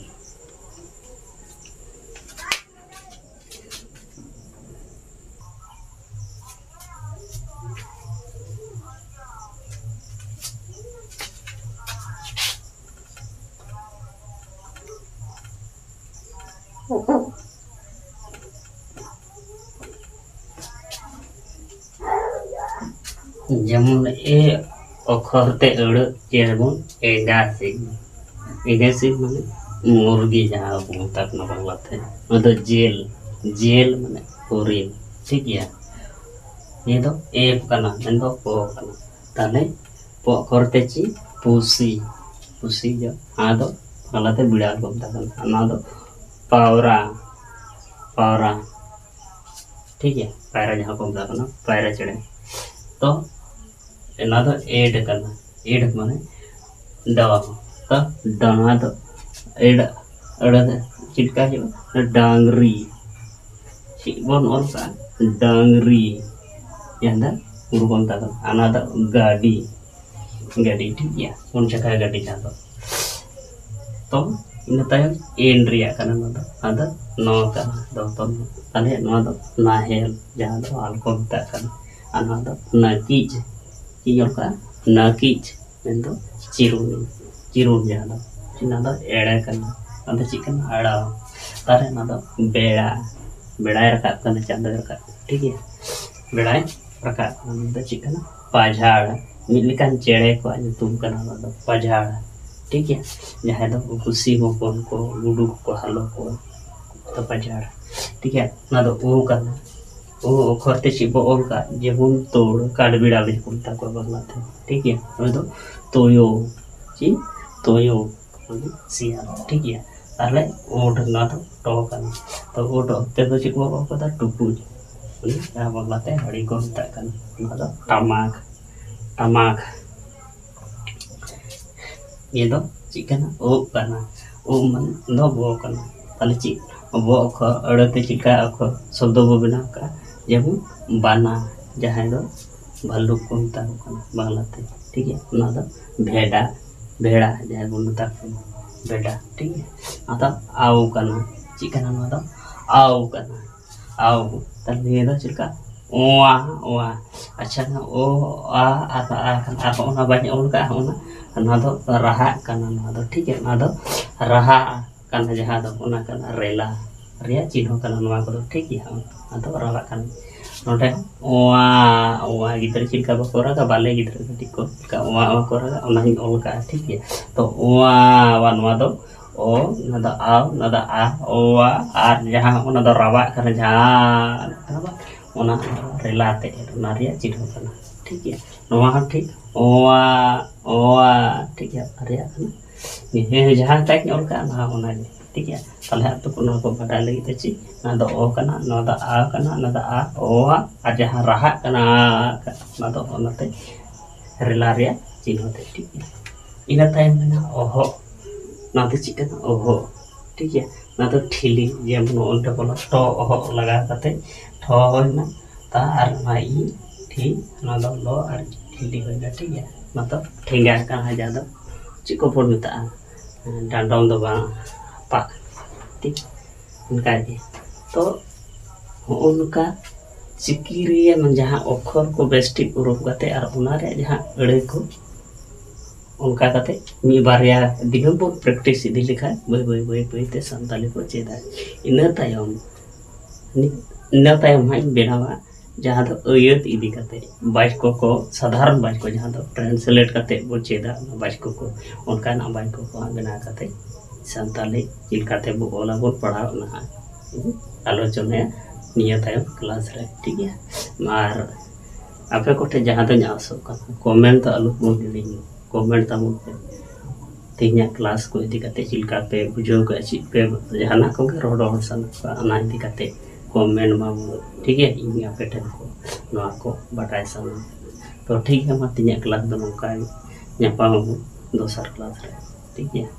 ᱡᱮᱢᱚᱱ ᱮ ᱚᱠᱷᱚᱨ ᱛᱮ ᱟᱹᱲᱟᱹ, ᱡᱮᱢᱚᱱ ᱮᱸᱜᱟ ᱥᱤᱢ᱾ ᱮᱸᱜᱟ ᱥᱤᱢ ᱢᱟᱱᱮ ᱢᱩᱨᱜᱤ, ᱡᱟᱦᱟᱸ ᱵᱚ ᱢᱮᱛᱟ ᱠᱚ ᱠᱟᱱᱟ ᱵᱟᱝᱞᱟᱛᱮ᱾ ᱚᱱᱟ ᱫᱚ ᱡᱮᱞ, ᱡᱮᱞ ᱢᱟᱱᱮ ᱦᱚᱨᱤᱱ, ᱴᱷᱤᱠ ᱜᱮᱭᱟ? ᱱᱤᱭᱟᱹ ᱫᱚ ᱮᱯ ᱠᱟᱱᱟ, ᱢᱮᱱᱫᱚ ᱯᱚ ᱠᱟᱱᱟ᱾ ᱛᱟᱦᱞᱮ ᱯᱚ ᱚᱠᱷᱚᱨ ᱛᱮ ᱪᱮᱫ? ᱯᱩᱥᱤ᱾ ᱯᱩᱥᱤ ᱫᱚ, ᱚᱱᱟ ᱫᱚ ᱵᱟᱝᱞᱟᱛᱮ ᱵᱤᱲᱟᱞ ᱠᱚ ᱢᱮᱛᱟ ᱠᱚ ᱠᱟᱱᱟ᱾ ᱚᱱᱟ ᱫᱚ ᱯᱟᱣᱨᱟ, ᱯᱟᱣᱨᱟ, ᱴᱷᱤᱠ ᱜᱮᱭᱟ? ᱯᱟᱭᱨᱟ ᱡᱟᱦᱟᱸ ᱠᱚ ᱢᱮᱛᱟ ᱠᱚ ᱠᱟᱱᱟ, ᱯᱟᱭᱨᱟ ᱪᱮᱬᱮ᱾ ᱛᱚ ᱚᱱᱟ ᱫᱚ ᱮᱰ ᱠᱟᱱᱟ᱾ ᱮᱰ ᱢᱟᱱᱮ ᱰᱚ, ᱛᱚ ᱰᱚ, ᱱᱚᱣᱟ ᱫᱚ ᱮᱰ, ᱟᱹᱲᱟᱹ ᱫᱚ ᱪᱮᱫ ᱞᱮᱠᱟ ᱦᱩᱭᱩᱜᱼᱟ? ᱰᱟᱝᱨᱤ᱾ ᱪᱮᱫ ᱵᱚᱱ ᱚᱞ ᱠᱟᱜᱼᱟ? ᱰᱟᱝᱨᱤ᱾ ᱡᱟᱦᱟᱸ ᱫᱚ ᱦᱩᱲᱩ ᱠᱚ ᱢᱮᱛᱟᱜ ᱠᱟᱱᱟ, ᱚᱱᱟ ᱫᱚ ᱜᱟᱹᱰᱤ᱾ ᱜᱟᱹᱰᱤ, ᱴᱷᱤᱠ ᱜᱮᱭᱟ, ᱯᱩᱱ ᱪᱟᱠᱟ ᱜᱟᱹᱰᱤ ᱡᱟᱦᱟᱸ ᱫᱚ᱾ ᱛᱚ ᱤᱱᱟᱹ ᱛᱟᱭᱚᱢ ᱮᱱ ᱨᱮᱭᱟᱜ ᱠᱟᱱᱟ, ᱱᱚᱣᱟ ᱫᱚ ᱟᱫᱚ ᱱᱚ ᱠᱟᱱᱟ, ᱫᱚ ᱛᱚ ᱛᱟᱦᱞᱮ ᱱᱚᱣᱟ ᱫᱚ ᱱᱟᱦᱮᱞ, ᱡᱟᱦᱟᱸ ᱫᱚ ᱦᱟᱞ ᱠᱚ ᱢᱮᱛᱟᱜ ᱠᱟᱱᱟ᱾ ᱟᱨ ᱱᱚᱣᱟ ᱫᱚ ᱱᱟᱹᱠᱤᱡ, ᱪᱮᱫ ᱤᱧ ᱚᱞ ᱠᱟᱜᱼᱟ? ᱱᱟᱹᱠᱤᱡ, ᱢᱮᱱᱫᱚ ᱪᱤᱨᱩᱱ, ᱪᱤᱨᱩᱱ ᱡᱟᱦᱟᱸ ᱫᱚ, ᱚᱱᱟ ᱫᱚ ᱮᱲᱮ ᱠᱟᱱᱟ᱾ ᱚᱱᱟ ᱫᱚ ᱪᱮᱫ ᱠᱟᱱᱟ? ᱟᱲᱟᱣ᱾ ᱛᱟᱦᱞᱮ ᱚᱱᱟ ᱫᱚ ᱵᱮᱲᱟ, ᱵᱮᱲᱟᱭ ᱨᱟᱠᱟᱵ ᱠᱟᱱᱟ, ᱪᱟᱸᱫᱚᱭ ᱨᱟᱠᱟᱵ ᱠᱟᱱᱟ, ᱴᱷᱤᱠ ᱜᱮᱭᱟ, ᱵᱮᱲᱟᱭ ᱨᱟᱠᱟᱵ ᱠᱟᱱᱟ᱾ ᱚᱱᱟ ᱫᱚ ᱪᱮᱫ ᱠᱟᱱᱟ? ᱯᱟᱡᱷᱟᱲ᱾ ᱢᱤᱫ ᱞᱮᱠᱟᱱ ᱪᱮᱬᱮ ᱠᱚᱣᱟᱜ ᱧᱩᱛᱩᱢ ᱠᱟᱱᱟ ᱚᱱᱟ ᱫᱚ, ᱯᱟᱡᱷᱟᱲ, ᱴᱷᱤᱠ ᱜᱮᱭᱟ, ᱡᱟᱦᱟᱸᱭ ᱫᱚ ᱩᱱᱠᱩ ᱥᱤᱢ ᱦᱚᱯᱚᱱ ᱠᱚ, ᱜᱩᱰᱩ ᱠᱚᱠᱚ ᱦᱟᱞᱚ ᱠᱚᱣᱟ, ᱚᱱᱟ ᱫᱚ ᱯᱟᱡᱷᱟᱲ, ᱴᱷᱤᱠ ᱜᱮᱭᱟ᱾ ᱚᱱᱟ ᱫᱚ ᱳ ᱠᱟᱱᱟ᱾ ᱳ ᱚᱠᱠᱷᱚᱨ ᱛᱮ ᱪᱮᱫ ᱵᱚ ᱚᱞ ᱠᱟᱜ? ᱡᱮᱢᱚᱱ ᱛᱳᱲ, ᱠᱟᱴ ᱵᱮᱲᱟᱞᱤ ᱠᱚ ᱢᱮᱛᱟ ᱠᱚᱣᱟ ᱵᱟᱝᱞᱟ ᱛᱮ, ᱴᱷᱤᱠ ᱜᱮᱭᱟ᱾ ᱩᱱᱤ ᱫᱚ ᱛᱳᱭᱳ, ᱪᱮᱫ? ᱛᱳᱭᱳ, ᱢᱟᱱᱮ ᱥᱤᱭᱟᱞ, ᱴᱷᱤᱠ ᱜᱮᱭᱟ᱾ ᱛᱟᱦᱞᱮ ᱳᱰ, ᱱᱚᱣᱟ ᱫᱚ ᱴᱚ ᱠᱟᱱᱟ᱾ ᱛᱚ ᱳᱰ ᱚᱱᱛᱮ ᱫᱚ ᱪᱮᱫ ᱠᱚ ᱚᱞ ᱠᱟᱫᱟ? ᱴᱩᱠᱩᱡ, ᱢᱟᱱᱮ ᱡᱟᱦᱟᱸ ᱵᱟᱝᱞᱟ ᱛᱮ ᱦᱟᱹᱲᱤ ᱠᱚ ᱢᱮᱛᱟᱜ ᱠᱟᱱᱟ, ᱚᱱᱟ ᱫᱚ ᱴᱟᱢᱟᱠ, ᱴᱟᱢᱟᱠ᱾ ᱱᱤᱭᱟᱹ ᱫᱚ ᱪᱮᱫ ᱠᱟᱱᱟ? ᱳᱜ ᱠᱟᱱᱟ᱾ ᱳᱜ ᱢᱟᱱᱮ ᱫᱚ ᱵᱚ ᱠᱟᱱᱟ᱾ ᱛᱟᱦᱞᱮ ᱪᱮᱫ? ᱵᱚ ᱚᱠᱠᱷᱚᱨ ᱟᱹᱲᱟᱹ ᱛᱮ ᱪᱮᱫ ᱞᱮᱠᱟ ᱚᱠᱠᱷᱚᱨ ᱥᱚᱵᱫᱚ ᱵᱚ ᱵᱮᱱᱟᱣ ᱠᱟᱜᱼᱟ? ᱡᱮᱢᱚᱱ ᱵᱟᱱᱟ, ᱡᱟᱦᱟᱸᱭ ᱫᱚ ᱵᱷᱟᱞᱞᱩᱠ ᱠᱚ ᱢᱮᱛᱟ ᱠᱚ ᱠᱟᱱᱟ ᱵᱟᱝᱞᱟᱛᱮ, ᱴᱷᱤᱠ ᱜᱮᱭᱟ᱾ ᱚᱱᱟ ᱫᱚ ᱵᱷᱮᱰᱟ, ᱵᱷᱮᱲᱟ ᱡᱟᱦᱟᱸᱭ ᱵᱚᱱ ᱢᱮᱛᱟ ᱠᱚ ᱠᱟᱱᱟ ᱵᱷᱮᱰᱟ, ᱴᱷᱤᱠ ᱜᱮᱭᱟ᱾ ᱚᱱᱟ ᱫᱚ ᱟᱣ ᱠᱟᱱᱟ᱾ ᱪᱮᱫ ᱠᱟᱱᱟ ᱱᱚᱣᱟ ᱫᱚ? ᱟᱣ ᱠᱟᱱᱟ, ᱟᱣ᱾ ᱛᱟᱦᱞᱮ ᱱᱤᱭᱟᱹ ᱫᱚ ᱪᱮᱫ ᱞᱮᱠᱟ? ᱳᱣᱟ, ᱳᱣᱟ᱾ ᱟᱪᱪᱷᱟ, ᱱᱚᱣᱟ ᱳ, ᱟ ᱟᱨ ᱟ ᱠᱟᱱᱟ, ᱟᱨ ᱦᱚᱸ ᱚᱱᱟ ᱵᱟᱹᱧ ᱚᱞ ᱠᱟᱜᱼᱟ, ᱦᱚᱸ ᱚᱱᱟ, ᱱᱚᱣᱟ ᱫᱚ ᱨᱟᱦᱟᱜ ᱠᱟᱱᱟ, ᱱᱚᱣᱟ ᱫᱚ, ᱴᱷᱤᱠ ᱜᱮᱭᱟ, ᱱᱚᱣᱟ ᱫᱚ ᱨᱟᱦᱟ ᱠᱟᱱᱟ, ᱡᱟᱦᱟᱸ ᱫᱚ ᱚᱱᱟ ᱠᱟᱱᱟ ᱨᱮᱞᱟ ᱨᱮᱭᱟᱜ ᱪᱤᱱᱦᱟᱹ ᱠᱟᱱᱟ ᱱᱚᱣᱟ ᱠᱚᱫᱚ, ᱴᱷᱤᱠ ᱜᱮᱭᱟ᱾ ᱟᱫᱚ ᱨᱟᱦᱟᱜ ᱠᱟᱱᱟ ᱱᱚᱰᱮ ᱦᱚᱸ ᱳᱣᱟ, ᱳᱣᱟ ᱜᱤᱫᱽᱨᱟᱹ ᱪᱮᱫ ᱞᱮᱠᱟ ᱵᱟᱠᱚ ᱨᱟᱜᱟ, ᱵᱟᱞᱮ ᱜᱤᱫᱽᱨᱟᱹ ᱠᱟᱹᱴᱤᱡ ᱠᱚ ᱪᱮᱫ ᱞᱮᱠᱟ ᱳᱣᱟ, ᱳᱣᱟ ᱠᱚ ᱨᱟᱜᱟ, ᱚᱱᱟ ᱦᱚᱸᱧ ᱚᱞ ᱠᱟᱜᱼᱟ, ᱴᱷᱤᱠ ᱜᱮᱭᱟ᱾ ᱛᱚ ᱳᱣᱟ, ᱳᱣᱟ, ᱱᱚᱣᱟ ᱫᱚ ᱳ, ᱚᱱᱟ ᱫᱚ ᱟᱣ, ᱚᱱᱟ ᱫᱚ ᱟ, ᱳᱣᱟ, ᱟᱨ ᱡᱟᱦᱟᱸ ᱚᱱᱟ ᱫᱚ ᱨᱟᱵᱟᱜ ᱠᱟᱱᱟ, ᱡᱟᱦᱟᱸ ᱠᱟᱱᱟ ᱵᱟᱝ, ᱚᱱᱟ ᱨᱮᱞᱟ ᱛᱮ, ᱚᱱᱟ ᱨᱮᱭᱟᱜ ᱪᱤᱱᱦᱟᱹ ᱠᱟᱱᱟ, ᱴᱷᱤᱠ ᱜᱮᱭᱟ᱾ ᱱᱚᱣᱟ ᱦᱚᱸ ᱴᱷᱤᱠ, ᱳᱣᱟ, ᱳᱣᱟ, ᱴᱷᱤᱠ ᱜᱮᱭᱟ, ᱚᱱᱟ ᱨᱮᱭᱟᱜ ᱠᱟᱱᱟ᱾ ᱦᱮᱸ, ᱡᱟᱦᱟᱸ ᱞᱮᱠᱟᱧ ᱚᱞ ᱠᱟᱜᱼᱟ, ᱱᱚᱣᱟ ᱚᱱᱟ ᱜᱮ, ᱴᱷᱤᱠ ᱜᱮᱭᱟ᱾ ᱛᱟᱦᱞᱮ ᱟᱯᱮ ᱠᱚ ᱱᱚᱣᱟ ᱠᱚ ᱵᱟᱰᱟᱭ ᱞᱟᱹᱜᱤᱫ ᱛᱮ ᱪᱮᱫ, ᱱᱚᱣᱟ ᱫᱚ ᱳ ᱠᱟᱱᱟ, ᱱᱚᱣᱟ ᱫᱚ ᱟ ᱠᱟᱱᱟ, ᱱᱚᱣᱟ ᱫᱚ ᱟ, ᱳᱣᱟ, ᱟᱨ ᱡᱟᱦᱟᱸ ᱨᱟᱦᱟᱜ ᱠᱟᱱᱟ, ᱚᱱᱟ ᱫᱚ ᱚᱱᱟᱛᱮ ᱨᱮᱞᱟ ᱨᱮᱭᱟᱜ ᱪᱤᱱᱦᱟᱹ ᱛᱮ, ᱴᱷᱤᱠ ᱜᱮᱭᱟ᱾ ᱤᱱᱟᱹ ᱛᱟᱭᱚᱢ ᱢᱮᱱᱟᱜᱼᱟ ᱚᱦᱚᱜ᱾ ᱱᱚᱣᱟ ᱫᱚ ᱪᱮᱫ ᱠᱟᱱᱟ? ᱚᱦᱚᱜ, ᱴᱷᱤᱠ ᱜᱮᱭᱟ᱾ ᱱᱚᱣᱟ ᱫᱚ ᱴᱷᱤᱞᱤ, ᱡᱮᱢᱚᱱ ᱚᱸᱰᱮ ᱵᱚᱞᱚ ᱴᱚ ᱚᱦᱚᱜ ᱞᱟᱜᱟᱣ ᱠᱟᱛᱮ ᱴᱷᱚ ᱦᱩᱭᱱᱟ, ᱛᱟ ᱟᱨ ᱚᱱᱟ ᱤ, ᱴᱷᱤ, ᱱᱚᱣᱟ ᱫᱚ ᱞᱚ ᱟᱨ ᱴᱷᱤᱞᱤ ᱦᱩᱭᱱᱟ, ᱴᱷᱤᱠ ᱜᱮᱭᱟ᱾ ᱢᱚᱛᱞᱚᱵ ᱴᱷᱮᱸᱜᱟ ᱠᱟᱱᱟ, ᱡᱟᱦᱟᱸ ᱫᱚ ᱪᱮᱫ ᱠᱚ ᱵᱚᱱ ᱢᱮᱛᱟᱜᱼᱟ, ᱰᱟᱸᱰᱚᱢ ᱫᱚ ᱵᱟᱝ, ᱦᱟᱯᱟᱜ, ᱴᱷᱤᱠ ᱚᱱᱠᱟ ᱜᱮ᱾ ᱛᱚ ᱦᱚᱸᱜᱼᱚ ᱱᱚᱝᱠᱟ ᱪᱤᱠᱤ ᱨᱮᱭᱟᱜ ᱡᱟᱦᱟᱸ ᱚᱠᱠᱷᱚᱨ ᱠᱚ ᱵᱮᱥ ᱴᱷᱤᱠ ᱩᱨᱩᱢ ᱠᱟᱛᱮ ᱟᱨ ᱚᱱᱟ ᱨᱮᱭᱟᱜ ᱡᱟᱦᱟᱸ ᱟᱹᱲᱟᱹ ᱠᱚ, ᱚᱱᱠᱟ ᱠᱟᱛᱮ ᱢᱤᱫ ᱵᱟᱨᱭᱟ ᱫᱤᱱᱟᱹᱢ ᱵᱚᱱ ᱯᱨᱮᱠᱴᱤᱥ ᱤᱫᱤ ᱞᱮᱠᱷᱟᱱ ᱵᱟᱹᱭ ᱵᱟᱹᱭ ᱵᱟᱹᱭ ᱵᱟᱹᱭ ᱛᱮ ᱥᱟᱱᱛᱟᱞᱤ ᱠᱚ ᱪᱮᱫᱟ᱾ ᱤᱱᱟᱹ ᱛᱟᱭᱚᱢ, ᱤᱱᱟᱹ ᱛᱟᱭᱚᱢ ᱦᱟᱸᱜ ᱤᱧ ᱵᱮᱱᱟᱣᱟ ᱡᱟᱦᱟᱸ ᱫᱚ ᱟᱹᱭᱟᱹᱛ ᱤᱫᱤ ᱠᱟᱛᱮ, ᱵᱟᱪᱠᱚ ᱠᱚ, ᱥᱟᱫᱷᱟᱨᱚᱱ ᱵᱟᱪᱠᱚ ᱡᱟᱦᱟᱸ ᱫᱚ ᱴᱨᱟᱱᱥᱞᱮᱴ ᱠᱟᱛᱮ ᱵᱚ ᱪᱮᱫᱟ, ᱚᱱᱟ ᱵᱟᱪᱠᱚ ᱠᱚ, ᱚᱱᱠᱟᱱᱟᱜ ᱵᱟᱪᱠᱚ ᱠᱚ ᱦᱟᱸᱜ ᱵᱮᱱᱟᱣ ᱠᱟᱛᱮ ᱥᱟᱱᱛᱟᱞᱤ ᱪᱮᱫ ᱞᱮᱠᱟᱛᱮ ᱵᱚ ᱚᱞᱟ ᱵᱚᱱ ᱯᱟᱲᱦᱟᱣ, ᱚᱱᱟ ᱦᱟᱸᱜ ᱤᱧ ᱟᱞᱳᱪᱚᱱᱟᱭᱟ ᱱᱤᱭᱟᱹ ᱛᱟᱭᱚᱢ ᱠᱞᱟᱥ ᱨᱮ, ᱴᱷᱤᱠ ᱜᱮᱭᱟ᱾ ᱟᱨ ᱟᱯᱮ ᱠᱚᱴᱷᱮᱱ ᱡᱟᱦᱟᱸ ᱫᱚᱧ ᱟᱥᱚᱜ ᱠᱟᱱᱟ, ᱠᱚᱢᱮᱱᱴ ᱫᱚ ᱟᱞᱚ ᱵᱚᱱ ᱦᱤᱲᱤᱧ ᱢᱟ, ᱠᱚᱢᱮᱱᱴ ᱛᱟᱵᱚᱱ ᱯᱮ᱾ ᱛᱮᱦᱮᱧᱟᱜ ᱠᱞᱟᱥ ᱠᱚ ᱤᱫᱤ ᱠᱟᱛᱮ ᱪᱮᱫ ᱞᱮᱠᱟ ᱯᱮ ᱵᱩᱡᱷᱟᱹᱣ ᱠᱮᱫᱟ, ᱪᱮᱫ ᱯᱮ ᱡᱟᱦᱟᱱᱟᱜ ᱠᱚᱜᱮ ᱨᱚᱲ ᱨᱚᱲ ᱥᱟᱱᱟ ᱯᱮ, ᱚᱱᱟ ᱤᱫᱤ ᱠᱟᱛᱮ ᱠᱚᱢᱮᱱᱴ ᱢᱟ ᱵᱚᱱ, ᱴᱷᱤᱠ ᱜᱮᱭᱟ᱾ ᱤᱧ ᱟᱯᱮ ᱴᱷᱮᱱ ᱠᱚ ᱱᱚᱣᱟ ᱠᱚ ᱵᱟᱰᱟᱭ ᱥᱟᱱᱟ᱾ ᱛᱚ ᱴᱷᱤᱠ ᱜᱮᱭᱟ, ᱢᱟ ᱛᱮᱦᱮᱧᱟᱜ ᱠᱞᱟᱥ ᱫᱚ ᱱᱚᱝᱠᱟ ᱜᱮ, ᱧᱟᱯᱟᱢ ᱟᱵᱚᱱ ᱫᱚᱥᱟᱨ ᱠᱞᱟᱥ ᱨᱮ, ᱴᱷᱤᱠ ᱜᱮᱭᱟ᱾